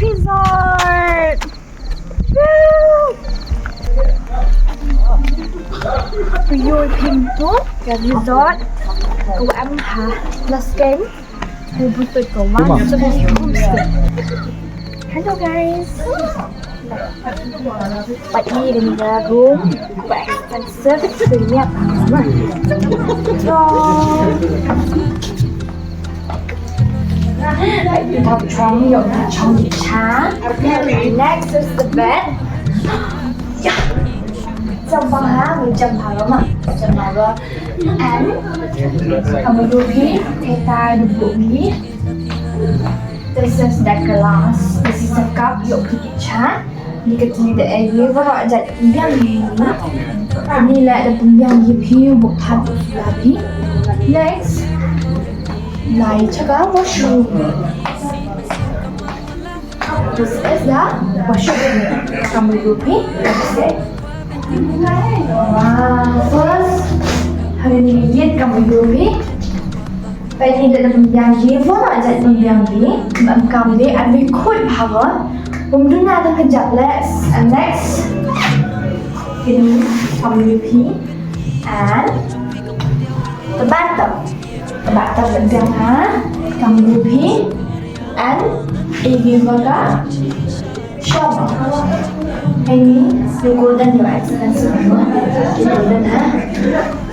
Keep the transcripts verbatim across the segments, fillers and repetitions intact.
Resort. Woo! Phi ïohi phi tu ka resort. Ka wa em ha last game. Ka butut ka wan. Come on. Homestay. Hello guys. Pat ni ka ni ka room. Ba expensive. Sip sip ïa. Chong. Chong ïa chong cha. Next is the bed. Yeah. Jump ha, jump ha ma. Jump ha. And kamu dubi, kita dubi. This is the glass. This is a cup. Ïa phi ki cha. Ni ka ti da ei, baroh jait pynbiang hi. Ni la da pynbiang hi phi, bok than u sula phi. Next. Lai cha ka washroom. This is the washroom. Kamu dubi. Wow, first. Hari ni yet kamu dubi. Peit hi da pynbiang hi, baroh jait pynbiang hi, em kam de, em bi khot bha. Bym duna da ka jap leh, and next. Kini kam U P and the bathtub. The bathtub pynbiang ha, kam U P and A V Vaga. Sure. Any, you golden, your excellency. You golden, ha?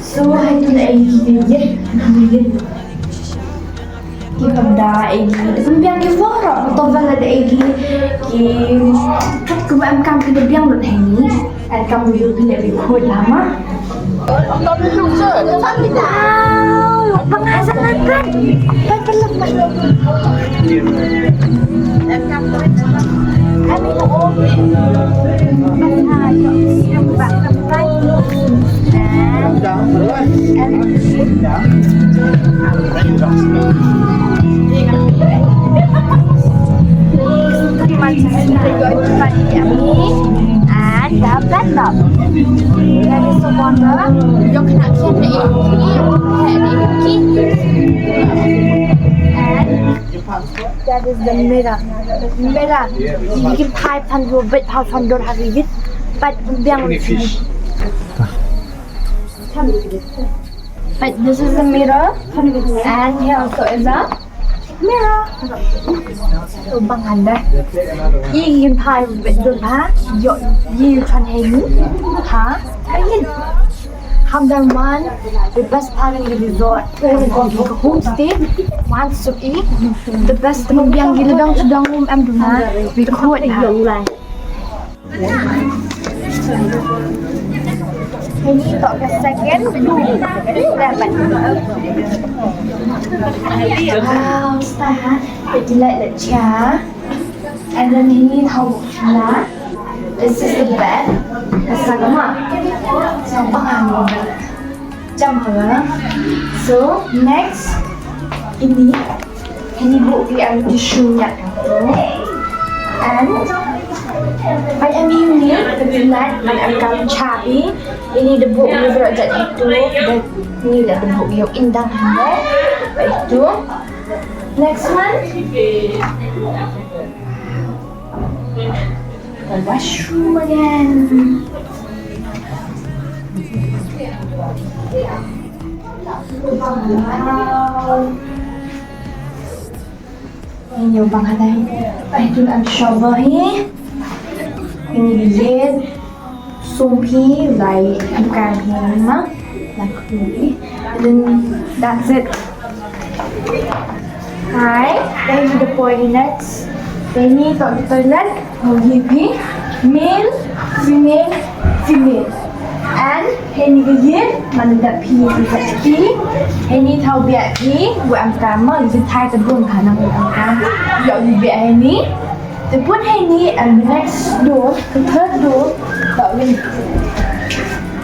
So, I do the A V Vaga. Ki pynda egi, da pynbiang ki waroh, ki towel da egi, ki, ki em kam ki da biang lut hangne. Em kam u ïoh phi leh bi khuid lama. Wow, pang hasan akan. Pang pang pang. Em ïoh. Pang ha ïoh. Pang pang. And that is the mirror. Mirror. You can type and do a bit how from your have it. But biang. But this is the mirror. And here also is a mirror. So bang anda. Yi yin pai bit dun ha. Yo yi chan hei ni. Ha. Kayin. Hamdan one, the best part in the resort. Homestay, one to eat. The best, the biang gila dang sudang um em duna. We could ha. Ini tok ke second. Dapat. Wow, star. Pwede like the chair. And then ini tau na. This is the bed. Kasama. Sama. Jam ha. So next ini, ini bu ki am tissue nya. And I am ini the night man am kam chabi. Ini the book ni bro jat itu. Ni lah the book yang indah hamba. Itu. Next one. The washroom again. Wow. Ini bang ada. Ai tu am shower hi. Ini bidet. Sumpi lai bukan hi ma. Like really. And then that's it. Hi, then the boy next. Then he got the toilet. He be male, female, female. And heni ga yin man da pi pi pi. Heni thau bia pi bu am ka ma yu thai ta bun ka nang am ka. Yo yu bia heni. The bun heni and the next door, the third door. Ba win.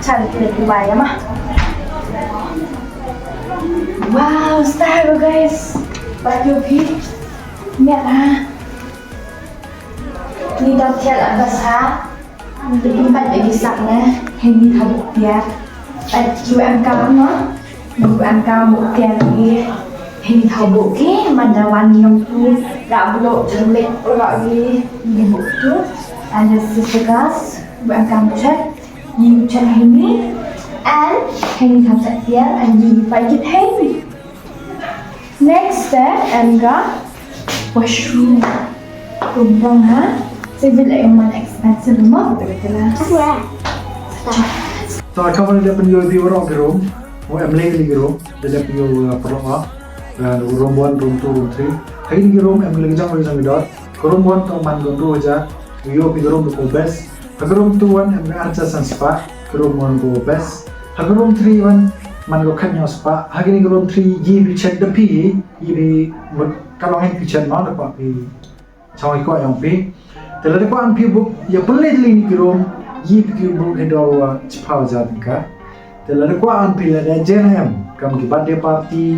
Chan ke tu bai ma. Wow, star guys. Ba yu pi. Mia ha. Ni dang thiah la basa. Ni pat lagi sak ne. Hei ni tha buk tiah. Pat U M K no. U M K buk tiah lagi. Hini thaw buh ki, man da wan ngi nong tu, da buh tu, lek buh ki, ngi buh tu. And this is the gas, buh ang kam chet, ngi chet hini. And hini thaw chet tiang, and ngi pai kit hini. Next step, em ga washroom. Rum rong ha. Civil em man expensive mo, betul lah. Ta ka ban da pynïoh ïa phi baroh ki room. Mo em lei ki room. Da dep ïoh, uh, paralok, uh, room one, room two, room three. Ha kine ki room em lei ki jong ki jong ki dor. Ka room one ka man ka hynriew hajar. Ïoh phi ka room ka best. Ha ka room two one em ka ar hajar san spah. Ka room one ka best. Ha ka room three one man ka khatñiew spah. Ha kine ka room three ïa phi chet da phi. Ïa phi mut ka long phi chet ma da phi. Chong i kwah ïong phi. Te lada kwah phi book ïa pynleit leit ki room, ïa phi ki book hi dor wa chiphaw hajar tyngka. Te lada kwah phi lada jen em kam ki birthday party,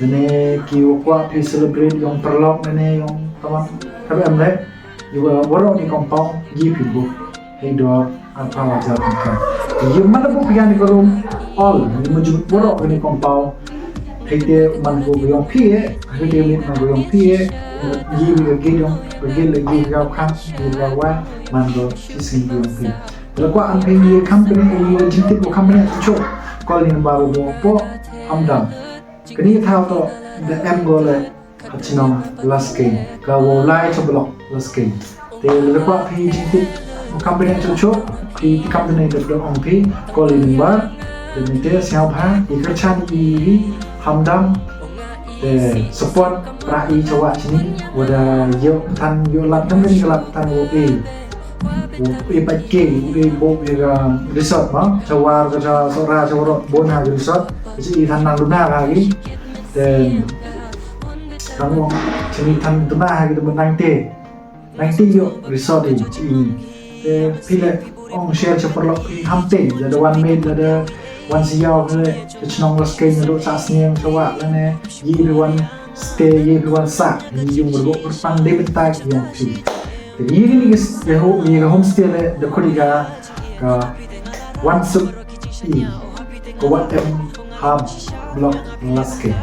ne ki wa kwah phi celebrate ïong paralok ne ïong taman. Ka em le ïa wa waroh ni compound ïa phi book hi dor arphaw hajar tyngka. Ïa man la bok ïa ni ka room all ni ma jum waroh ni compound. Hei te man ko ïong phi eh, hei te mit man ko ïong phi eh. Ïa wi ka gate ïong ka gate la ïa ka kham ïa ka wa man ko shi sing ïong phi. La kwah phi ïa company ïa jingtip ko company cho. Call ni number bo po Hamdam. Kani thaw to da em ko le ha chnong Laskeiñ, ka wow lai cha block Laskeiñ. Te lada kwah phi jingtip kam pynïaid chuh chuh, phi kam pynïaid da block ong phi, call i number. Te mynta sngewbha i kyrchan i Hamdam. Te support pra i cha wa chini, wada ïoh than ïoh lad kam kani ka lad than wow e. Wow e pat ke, wow e bok ïa ka resort ma, cha war ka cha Sohra cha waroh bun ha ka resort. Chi i than nang duna ka ki. Te Ka ngong chini than tuna ha ki dum nang te. Nang te ïoh resort i chi i. Te phi le ong share cha paralok phi ham te, lada wan met lada wan siaw phi le cha chnong Laskeiñ lada sa sniang cha wa lane. Ïa phi wan stay ïa phi wan sa. Ïa yung bergo berpang de bentai ïa phi. Te ïa ni ki ho ïa homestay le da khudi ka ka wan suk i. Ka wa em hab block Laskeiñ.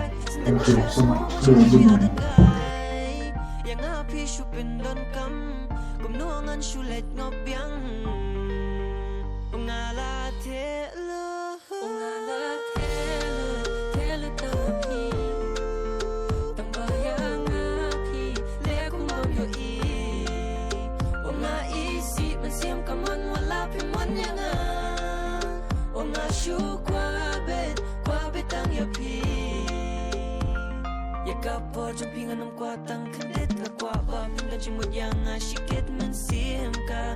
Thank you so much. Good morning. Ïa nga phi shu pyndonkam kumno ngan shu leit ngop biang. Nga la theh la, nga la theh la, theh la tang phi. Tang ba ïa nga phi leh kumno ïohi. Nga isih mynsiem ka mon wat la phi mon ïa nga. Nga shu kwah bet, kwah bet tang ïa phi. Ïa ka por jong phi ngan ym kwah tang khyndiat, nga kwah ba phin don jingmut ïa nga shikit mynsiem ka.